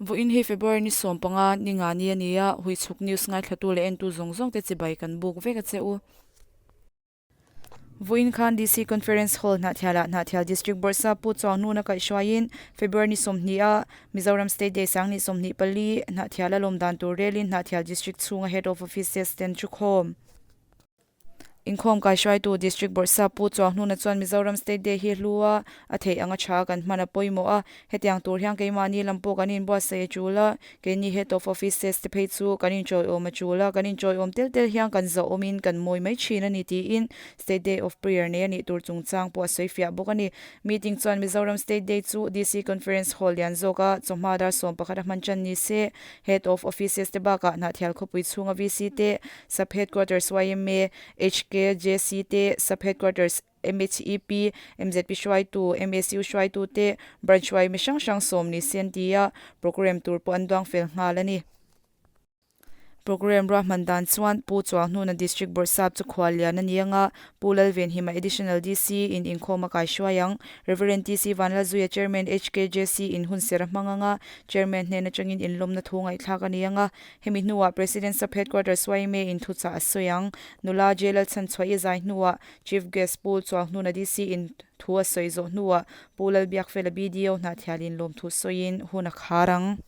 Vawiin hi February ni 15 ni nga ni a ni a, Huichhuk News ngaithlatu leh entu zawng zawng te chibai kan buk vek a che u. Vawiin khan DC Conference Hall Hnahthialah Hnahthial District Bawrhsa Pu Chuangnuna kaihhruaiin February ni 20 a Mizoram State Day 2024 Hnahthiala lawm dan tur relin Hnahthial District chhunga Head of Offices ten thukhawm. Inkhawm kaihruaitu District Bawrhsa Pu Chuanghnuna chuan Mizoram State Day hi hlu a, a theih anga tha kan hman a pawimawh a, hetiang tur hian keimahni lam pawh kan inbuatsaih a tul a, keini Head of Offices te phei chu kan inchawiawm a tul a, kan inchawiawm tel tel hian kan zahawmin kan mawi mai thin a ni tiin State Day of Prayer nei a nih tur chungchang pawh a sawi fiah bawk a ni. Meeting chuan Mizoram State Day chu DC Conference Hall lian zawka chawhma dar 11 a hman tan ni se, Head of Offices te bakah Hnahthial khawpui chhunga VC te, Sub Headquarters yma, HKJC te, Sub Headquarters MHEP, MZP hruaitu, MSU hruaitu te, Branch yma hrang hrang sawm ni se an ti a, programme tur pawh an duang fel nghal a ni. Programme ruahman dan chuan Pu Chuanghnuna District Bawrhsap chu khual lian a ni ang a, Pu Lalvenhima Additional DC in inkhawm a kaihruai ang. Rev. TC Vanlalzuia Chairman HKJC in hunser a hmang ang a, Chairman hnen atangin inlawmna thu ngaihthlak a ni ang a, Hemi hnuah President Sub Headquarters yma in thuchah a sawi ang. Nula Jail chhanchhuah i zai hnuah Chief Guest Pu Chuanghnuna DC in thu a sawi zawh hnuah Pu Lalbiakfela BDO hnahthialin lawmthu sawiin hun a khar ang.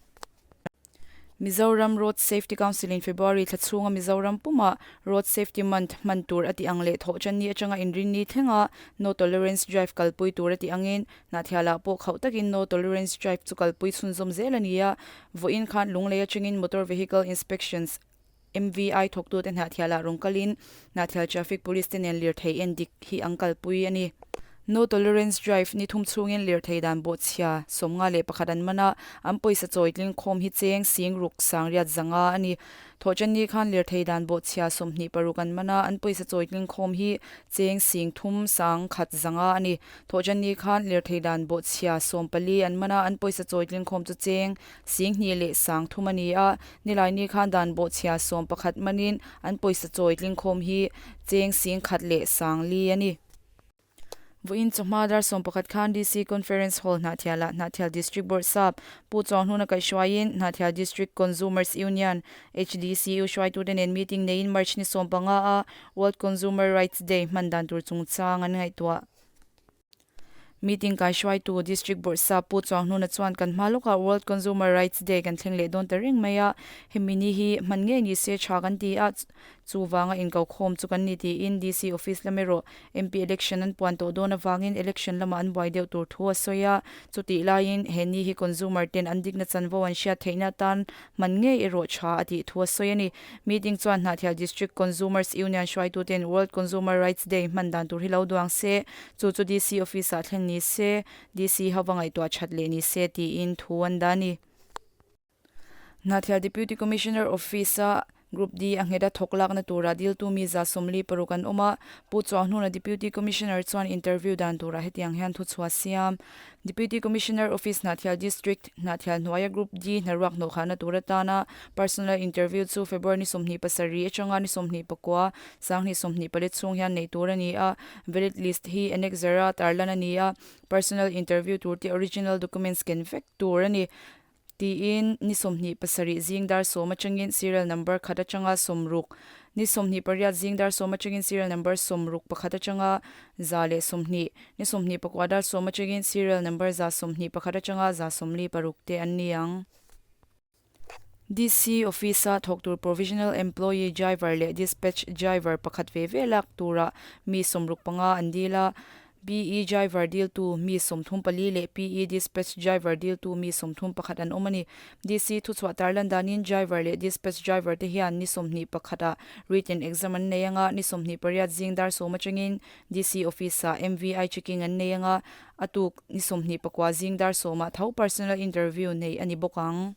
Mizoram Road Safety Council in February thla chhunga Mizoram pumah Road Safety Month hman tur a tih ang leh thawhtanni atanga inrinni thlenga No Tolerance Drive kalpui tur a tih angin Hnahthialah pawh khauh takin No Tolerance Drive chu kalpui chhunzawm zel a ni a, vawiin khan Lunglei atangin Motor Vehicle Inspections, MVI, thawktute Hnahthialah rawn kalin Hnahthial Traffic Police te nen lirthei en dik hi an kalpui a ni. No Tolerance Drive ni thum chhungin lirthei dan bawhchhia 51 an man a, an pawisa chawi tling khawm hi cheng sing ruk sangriat zanga a ni. Thawhṭanni khan lirthei dan bawhchhia 26 an man a, an pawisa chawi tling khawm hi cheng sing thum sang khat zanga a ni. Thawhṭanni khan lirthei dan bawhchhia 14 an man a, an pawisa chawi tling khawm chu cheng sing hnih leh sang thum a ni a. Nilaini khan dan bawhchhia 11 manin an pawisa chawi tling khawm hi cheng sing khat leh sang li a ni. Vawiin chawhma dar 11 khan DC Conference Hall Hnahthialah Hnahthial District Bawrhsap Pu Chuanghnuna kaihhruaiin Hnahthial District Consumers Union, HDCU, hruaitute nen meeting neiin March ni 15 a World Consumer Rights Day hman dan tur chungchang an ngaihtuah. Meeting kaihruaitu District Bawrhsap Pu Chuanghnuna chuan kan hma lawkah World Consumer Rights Day kan thleng leh dawn ta reng mai a, hemi ni hi hman ngei ni se tha kan ti a, chuvanga inkokhawm chu kan ni tiin DC Office lam erawh MP election an puan tawh dawn avangin election lamah an buai deuh tur thu a sawi a, chutih laiin he ni hi consumer ten an dikna chanvo an hriat theihna atan hman ngei erawh tha a tih thu a sawi a ni. Meeting chuan Hnahthial District Consumers Union hruaituten World Consumer Rights Day hman dan tur hi lo duang se, chu chu DC Office-ah thlen ni se, DC ho va ngaihtuah that leh ni se tiin thu an dah a ni. Hnahthial Deputy Commissioner Office-a Group D a nghet a thawk lakna tura diltu mi 46 an awm a, Pu Chuanghnuna Deputy Commissioner chuan interview dan turah hetiang hian thuchhuah siam. Deputy Commissioner Office Hnahthial District, Hnahthial hnuaia Group D hnaruak hnawhkhahna tur atana personal interview chu February ni 27 atanga ni 29, 2024 chhung hian neih tur a ni a, valid list hi annexure a tarlan a ni a, personal interview tur te original documents ken vek tur a ni. Tiin ni 27 zing dar 10 atangin serial number khat atanga 60, ni 28 zing dar 10 atangin serial number 61 atanga 120, ni 24 dar 10 atangin serial number 121 atanga 146 te an ni ang. DC Office-a thawk tur Provisional Employee Driver leh Dispatch Driver pakhat ve ve lak tura mi 65 an dil a, PE Driver diltu mi 34 leh PE Dispatch Driver diltu mi 31 an awm a ni. DC thuchhuah tarlan danin Driver leh Dispatch Driver te hian ni 21 ah written exam an nei anga, ni 28 zing dar 10 atangin DC Office ah MVI checking an nei anga, a tuk ni 24 zing dar 10 ah tho personal interview nei a ni bawk ang.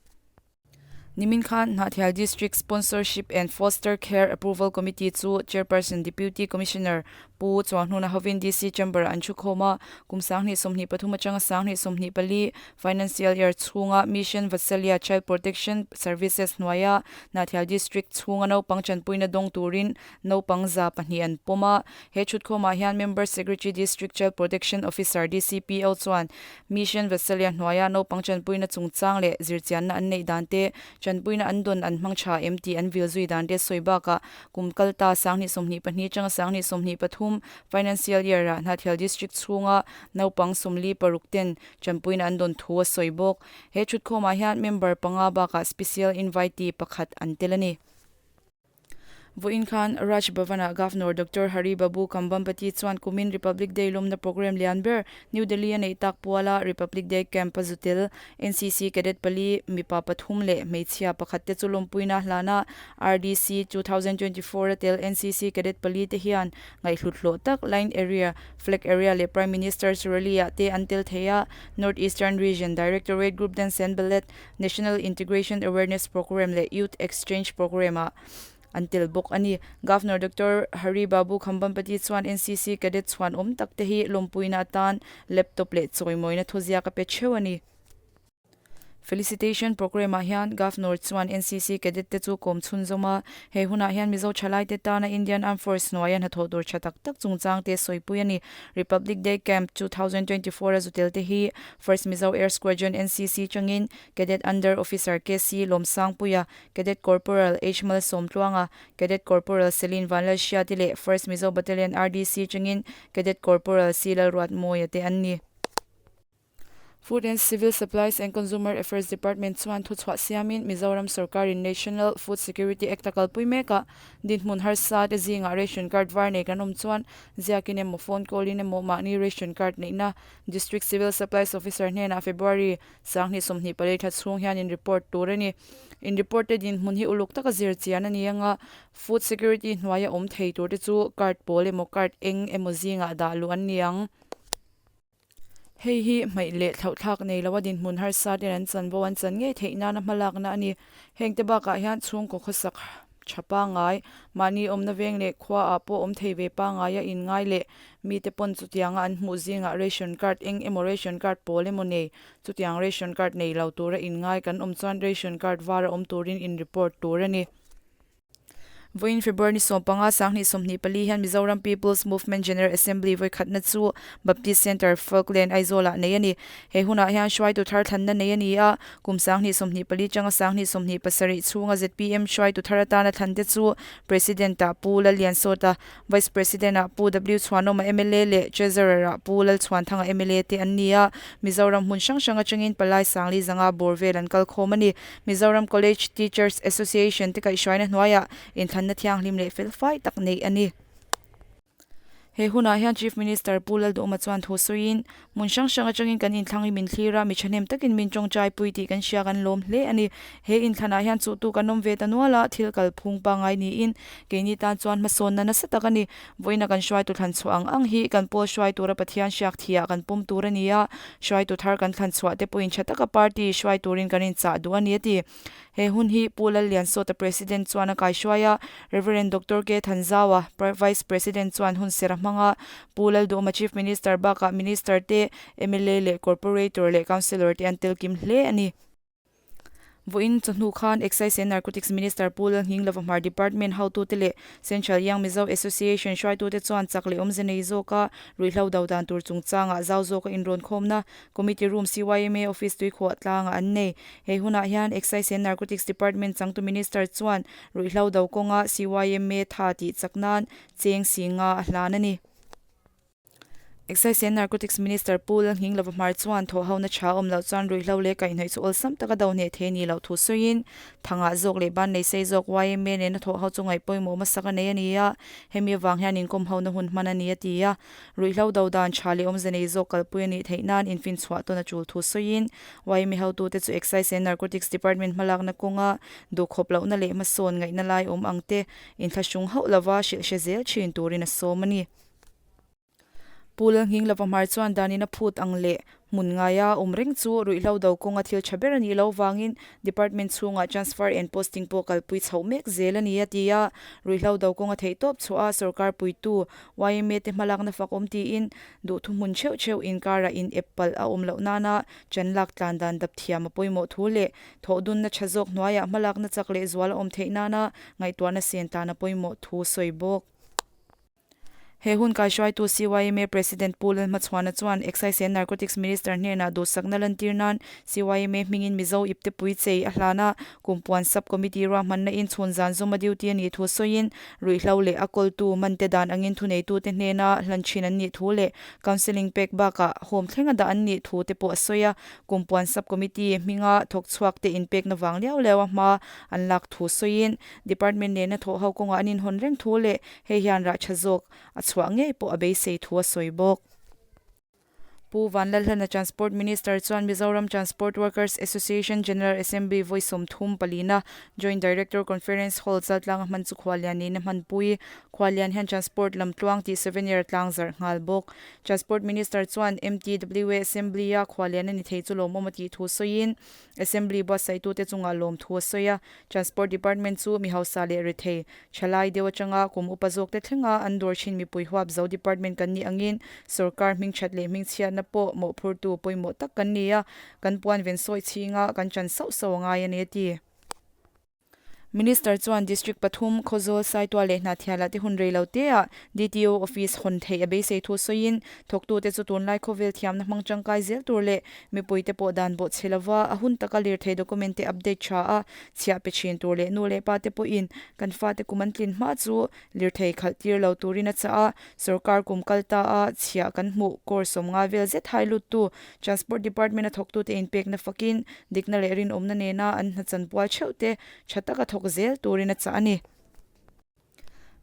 Nimin khan Hnahthial District Sponsorship and Foster Care Approval Committee chu Chairperson Deputy Commissioner Pu. Pu Chuanghnuna hovin DC Chamber-ah an thu khawm a, kum 2023 atanga 2024 Financial Year chhunga Mission Vatsalya Child Protection Services hnuaia Hnahthial District chhunga naupang chanpuina dawng turin naupang 200 an pawm a. He thutkhawmah hian Member Secretary District Child Protection Officer, DCPO, chuan Mission Vatsalya hnuaia naupang chanpuina chungchang leh zirchianna an neih dan te, chanpuina an dawn an hmang tha em tih an vil zui dan te sawi bakah kum kalta 2022 atanga 2023 Financial Year-ah Hnahthial District chhunga naupang 46 ten Chanpuina an dawn thu a sawi bawk. He thutkhawmah hian member panga bakah special invitee pakhat an tel a ni. Vawiin khan Raj Bhavan-ah Governor Doctor Hari Babu Kambhampati chuan kumin Republic Day lawmna programme lian ber New Delhi a neih tak puala Republic Day Camp a zu tel. NCC cadet pali, mipa pathum leh hmeichhia pakhat te chu lawmpuina hlana RDC 2024 a tel NCC cadet pali te hian ngaihhlut hlawh tak Line Area, Flag Area leh Prime Minister's Rally ah te an tel thei a, North Eastern Region Directorate Group Dance and Ballet, National Integration Awareness Programme leh Youth Exchange Programme ah an tel bawk a ni. Governor Doctor Hari Babu Khambampati chuan NCC cadet chhuan awm tak te hi lawmpuina atan laptop leh chawimawina thuziak a pe theuh a ni. Felicitation Programme ah hian Governor chuan NCC cadet te chu kawm chhunzawm a, he hunah hian Mizo thalaite tana Indian Armed Force hnuaia hnathawh tur tha tak tak chungchang te sawipui a ni. Republic Day Camp 2024 a zutel te hi First Mizo Air Squadron NCC changin Cadet Under Officer KC Lawmsangpuia, Cadet Corporal H Malsawmtluanga, Cadet Corporal Celine Vanlalhriati leh First Mizo Battalion RDC changin Cadet Corporal C Lalruatmawia te an ni. Food and Civil Supplies and Consumer Affairs Department chuan thuchhuah siamin Mizoram sorkarin National Food Security Act a kalpui mek a, dinhmun harsa te zingah ration card var nei kan awm chuan ziakin emaw phone call in emaw mahni ration card neihna District Civil Supplies Officer hnenah February 2024 thla chhung hian in report tur a ni. In report te dinhmun hi uluk taka zir chian a ni anga Food Security hnuaia awm thei tur te chu card pawl emaw card eng emaw zingah dah luh an ni ang. Hei hi hmaih leh thlauhthlak nei loa dinhmun harsa ten an chanvo an chan ngei theih nana hmalakna a ni. Hengte bakah hian chhungkaw khawsak tha pangngai, mahni awmna veng leh khuaah pawh awm thei ve pangngaia inngai leh mite pawn chutianga an hmuh zingah ration card eng emaw ration card pawl emaw nei, chutiang ration card nei lo tura inngai kan awm chuan ration card vara awm turin in report tur a ni. Vawiin February ni 15 2024 hian Mizoram People's Movement General Assembly vawikhatna chu Baptist Centre, Falkland, Aizawlah nei a ni. He hunah hian hruaitu thar thlanna nei a ni a, kum 2024 tanga 2027 chhunga zpm hruaitu thar atana thlante chu President-ah Pu Lalliansawta, Vice President-ah Pu W Chhuanawma mla leh Treasurer-ah Pu Lalchhuanthanga mla te an ni a, Mizoram hmun hrang hrang atangin palai sangli zanga bawr vel an kal khawm a ni. Mizoram College Teachers Association te kaihhruaina hnuaiah inthlanna thianghlim leh felfai tak neih a ni. He hunah hian Chief Minister Pu Lalduhawma chuan thu sawiin, Hmun hrang hrang atangin kan inthlang hi min thlir a, mi thahnem takin min tawngtai pui tih kan hria kan lawm hle a ni. He inthlanah hian chuhtu kan awm ve ta nual a, thil kalphung pangngai niin keini tan chuan hmasawnna nasa tak a ni. Vawiina kan hruaitu thlan chhuah ang ang hi kan pawl hruai tura Pathian hriak thiah kan pawm tur a ni a, hruaitu thar kan thlan chhuah te pawhin tha taka party hruai turin kan inchah duh a ni a ti. He hun hi Pu Lalliansawta President chuan a kaihruai a, Rev. Doctor K Thanzaua, Vice President chuan hun ser a hmang a, Pu Lalduhawma Chief Minister bakah Minister te, mla leh Corporator leh Councillor te an tel kim hle a ni. Vawiin chawhnu khan Excise and Narcotics Minister Pu Lalnghinglova Hmar Department hotute leh Central Young Mizo Association hruaitute chuan chak leh awmze nei zawka ruihhlo do dan tur chungchangah zau zawka inrawnkhawmna Committee Room CYMA Office tuikhuah tlangah an nei. He hunah hian Excise and Narcotics Department changtu Minister chuan ruihhlo do kawnga CYMA tha tih chak nan cheng si nga a hlan a ni. Excise and Narcotics Minister Pu Lalnghinglova Hmar chuan thawhhona tha awm loh chuan ruihhlo leh kaihhnawih chu awlsam taka do hneh thei a nih loh thu sawiin thangah zawk leh ban nei sei zawk YMA nena thawhho chu ngaih pawimawh hmasak a nei a ni a, hemi avang hian inkawmhona hun hman a ni a ti a. Ruihhlo do dan tha leh awmze nei zawk kalpui a nih theih nan infinchhuah tawn a tul thu sawiin YMA hotute chu Excise and Narcotics Department hmalakna kawnga duhkhawp lohna leh hmasawn ngaihna lai awm ang te inthlahrung hauh lova hrilh hre zel thin turin a sawm a ni. Pu Lalnghinglova Hmar chuan danin a phut ang leh Hmun ngaia awm reng chu ruihhlo do kawnga thil tha ber a nih loh vangin Department chhungah transfer and posting pawh kalpui chhoh mek zel a ni a ti a. Ruihhlo do kawnga theihtawp chhuah a sorkar puitu yma te hmalakna fak awm tiin duhthu hmun theuh theuh inkarah in ep palh a awm loh nana chan lak tlan dan dap thiam a pawimawh thu leh thawhdunna tha zawk hnuaiah hmalakna chak leh zual a awm theih nana ngaihtuahna sen tan a pawimawh thu sawi bawk. He hun kaihruaitu CYMA President Pu Lalhmachhuana chuan Excise and Narcotics Minister hnenah duhsakna lantir nan CYMA hmingin Mizo iptepui chei a hlan a, Kumpuan Sub Committee ruahmanna in chhun zan zawma duty a nih thu sawiin ruihhlo leh a kawltu mante dan angin thuneitute hnena hlan thin an nih thu leh Counselling pek bakah home thlenga dah an nih thu te pawh a sawi a, Kumpuan Sub Committee hminga thawkchhuak te inpekna vang liau liau a hma an lak thu sawiin Department nena thawh ho kawngah an inhawn reng thu leh Hei hian rah tha zawk a chhuah ngei pawh a beisei thu a sawi bawk. Pu Vanlalhlana Transport Minister chuan Mizoram Transport Workers Association General Assembly vawi 30 palina Joint Director Conference Hall chaltlanga hman chu khuallian niin a hmanpui. Khuallian hian Transport lam tluang tih souvenir tlang zarh nghal bawk. Transport Minister chuan MTWA Assembly-a khuallian a ni thei chu lawmawm a tih thu sawiin Assembly buatsaitute chungah lawmthu a sawi a, Transport Department chu mi hausa leh rethei, thalai deuh atanga kum upa zawkte thlenga an dawr thin mipui huap zo department kan nih angin sorkar hmingthat leh hmingchhiatna pawh mawhphurtu pawimawh tak kan ni a, kan puan ven sawi chhinga kan chan sauh sauh a ngai a ni a ti. Minister chuan District pathum, Khawzawl, Saitual leh Hnahthialah te hun rei lo teah DTO office hawn theih a beisei thu sawiin thawktute chu tunlai khawvel thiamna hmang tangkai zel tur leh mipuite pawh dan bawh chhe lova a hun taka lirthei document te update tha a chhiah pe thin tur leh nu leh pa te pawhin kan fate kum an tlin hma chu lirthei khalh tir lo turin a chah a, sorkar kum kal ta a chhiah kan hmuh crore 50 vel zet hai luttu Transport Department a thawktute inpekna fakin dikna leh rinawmna nena an hna chanpual theuh te tha taka thawk zel turin a chah a ni.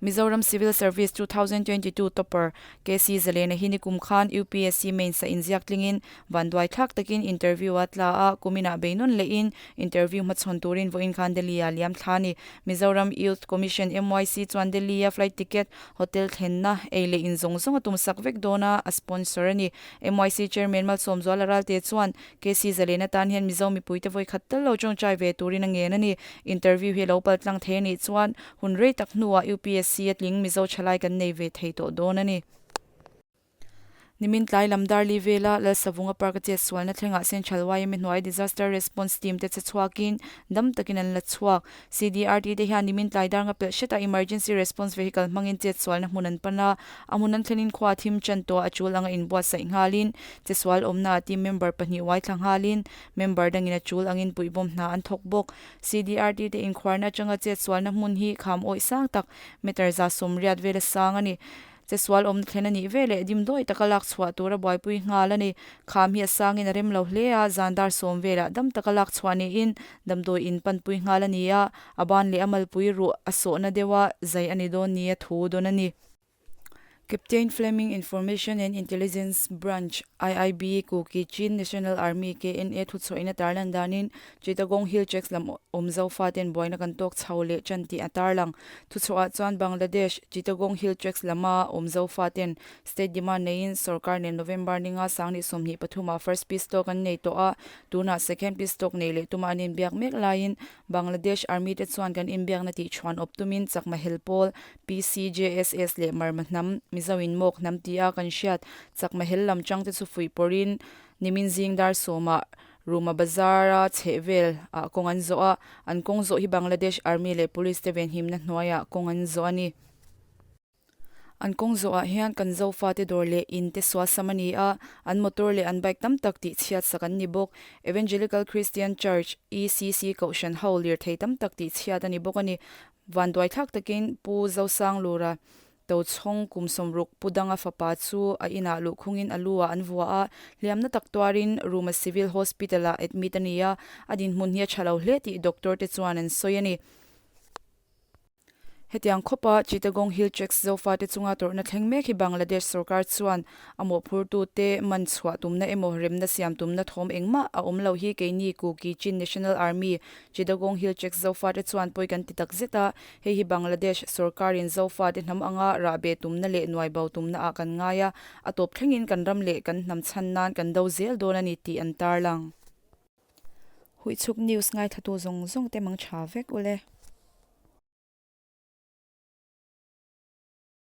Mizoram Civil Service 2022 topper KC Zalena hi nikum khan UPSC Mains a inziak tlingin vanduai thlak takin interview a tla a, kuminah beinawn lehin interview hmachhawn turin vawiin khan Delhi-ah liam thla a ni. Mizoram Youth Commission, MYC, chuan Delhi-a flight ticket, hotel thlenna, ei leh in zawng zawng a tumsak vek dawn a, a sponsor a ni. MYC Chairman Malsawmzuala Ralte chuan KC Zalen atan hian Mizo mipuite vawi khat tal lo tawngtai ve turin a ngen a ni. Interview hi a lo pal tlang thei a nih chuan hun rei tak hnuah UPSC a tling Mizo thalai kan nei ve thei tawh dawn a ni. Nimin tlai lam Darli vela Lalsavunga Park a chet sualna thlengah Central yma hnuai Disaster Response Team te che chhuakin dam takin an la chhuak. CDRT te hian nimin tlai dar nga pelh hretah Emergency Response Vehicle hmangin chet sualna hmun an pan a, a hmun an thlenin khua thim tan tawh a tul anga inbuatsaih nghalin Chesual awmnaah team member pahnih uai thla nghalin member dangin a tul angin puihbawm hna an thawk bawk. CDRT te inkhuarna atanga chetsualna hmun hi kham awih sang tak meter 180 vela sang a ni. Chesual awmna thlen a nih veleh dimdawi taka lak chhuah tura buaipui nghal a ni. Kham hi a sangin a rem lo hle a, zan dar 10 velah dam taka lak chhuah niin damdawi in panpui nghal a ni a, a ban leh a malpui ruh a sawhna deuha zai a ni dawn nia thu dawn a ni. Captain Fleming Information and Intelligence Branch, IIB, Kuki Chin National Army, KNA, thuchhuahin a tarlan danin Chittagong Hill Tracts lam awm Zofa ten buaina kan tawk chho leh tan tih a tarlang. Thuchhuahah chuan Bangladesh, Chittagong Hill Tracts lama awm Zofa ten state demand neiin sorkar nen November ninga 2023 ah first peace talk an nei tawh a, tunah second peace talk nei leh tuma an inbiak mek laiin Bangladesh Army te chuan kan inbiakna tih chhuan awp tumin Chakma hel pawl PCJSS leh Marma hnam, Mizo in Mawk hnam tia kan hriat Chakma hel lam chang te chu fuih pawrhin nimin zing dar sawmah Ruma Bazar a chheh vel ah kawng an zawh a, an kawng zawh hi Bangladesh Army leh Police te venhimna hnuaiah kawng an zawh a ni. An kawng zawhah hian kan Zofate dawr leh in te sual sam a ni a, an motor leh an bike tam tak tih chhiat sak an ni bawk. Evangelical Christian Church, ECC, Kohhran ho lirthei tam tak tih chhiat a ni bawk a ni. Vanduai thlak takin Pu Zosang Lura Tochhawng kum 60 Pu Danga fapa chu a inah luhkhungin a lu ah an vua a, hliamna tak tuarin Ruma Civil Hospital ah admit a ni a, a dinhmun hi a tha lo hle tih doctor te chuan an sawi a ni. Hetiang khawpa Chittagong Hill Tracts Zofate chunga tawrhna thleng mek hi Bangladesh sorkar chuan a mawhphurtute man chhuah tumna emaw remna siam tumna thawm engmah a awm lo hi keini Kuki Chin National Army Chittagong Hill Tracts Zofate chuan pawi kan ti tak zet a, hei hi Bangladesh sorkarin Zofate hnam anga rahbeh tumna leh nuaibo tumna ah kan ngai a, a tawp thlengin kan ram leh kan hnam chhan nan kan do zel dawn a ni tih an tarlang. Huihchhuk News ngaithatu zawng zawng te mang tha vek ule.